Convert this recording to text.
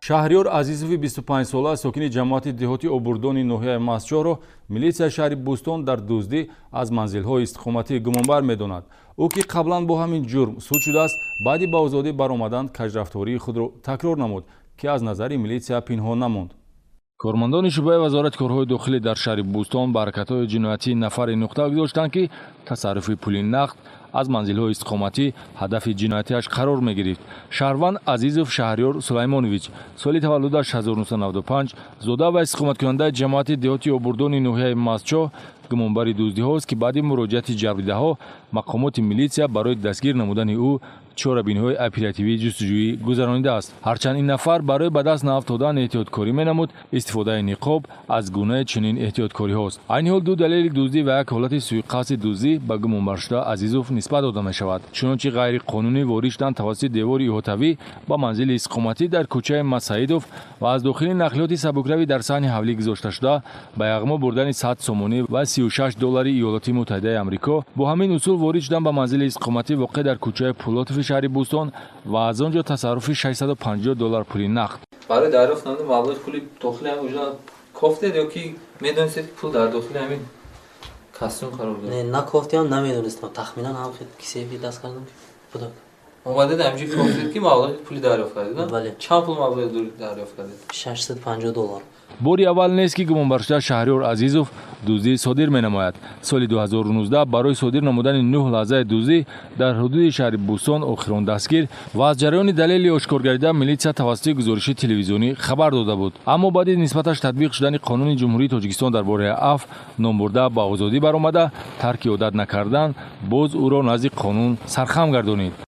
Шаҳриёр Азизови 25-сола, сокини ҷамоати деҳоти Обурдони ноҳияи Мастчоҳро милитсияи шаҳри Бӯстон дар дуздӣ аз манзилҳои истиқоматӣ гумонбар медонад. Ӯ, ки қаблан бо ҳамин ҷурм суд шудааст, баъди ба озодӣ баромадан кажрафтории худро такрор намуд, ки аз назари милитсия пинҳон намонд. Кормандони шӯъбаи Вазорати корҳои дохилӣ дар шаҳри Бӯстон ба ҳаракатҳои ҷиноятии нафаре нуқта гузоштанд, ки тасарруфи пули нақд аз манзилҳои истиқоматӣ ҳадафи ҷиноятиаш қарор мегирифт. Шаҳрванд Азизов Шаҳриёр Сулаймонович, соли таваллудаш 1995, зода ва истиқоматкунандаи ҷамоати деҳоти Обурдони ноҳияи Мастчоҳ, гумонбари дуздиҳост, ки баъди муроҷиати ҷабрдидаҳо мақомоти милитсия барои дастгир намудани ӯ чорабиниҳои оперативии ҷустуҷӯӣ гузаронидааст. Ҳарчанд ин нафар барои ба даст наафтодан эҳтиёткорӣ менамуд, истифодаи ниқоб аз гунаи чунин эҳтиёткориҳост. Айни ҳол ду далели дуздӣ ва як ҳолати суиқасди дуздӣ ба гумонбаршуда Азизов нисбат дода мешавад. Чунончи ғайриқонунӣ ворид шудан тавассути девори иҳотавӣ ба манзили истиқоматӣ дар кӯчаи Масаидов ва аз дохили нақлиёти сабукравӣ дар саҳни ҳавлӣ гузошташуда ба яғмо бурдани 100 сомонӣ ва 36 доллари Иёлоти Муттаҳидаи Амрико, бо ҳамин усул ворид шудан ба манзили истиқоматӣ, воқеъ дар кӯчаи Пулотови шаҳри Бӯстон, ва аз он ҷо тасарруфи 650 доллар пули нақд. Барои дарёфт намудани маблағи пули дохили ҳамин уҷра кофтед ё ки медонистед, ки пул дар дохили ҳамин костюм қарор дорад? Не, накофтиам, намедонистам. Тахминан ҳам кисеи даст кардам, буда. Омадед, ҳаминҷо кофтед, ки маблағи пули дарёфт кардед? Бале. Чанд пул маблағи дарёфт кардед? 650 доллар. Бори аввал нест, ки гумонбаршуда Шаҳриёр Азизов дуздӣ содир менамояд. Соли 2019 барои содир намудани нӯҳ лаҳзаи дуздӣ дар ҳудуди шаҳри Бӯстон охирон дастгир ва аз ҷараёни далели ошкоргардида милитсия тавассути гузориши телевизионӣ хабар дода буд. Аммо баъди нисбаташ татбиқ шудани Қонуни Ҷумҳурии Тоҷикистон дар бораи афв, номбурда ба озодӣ баромада, тарки одат накардан боз ӯро назди қонун сархам гардонид.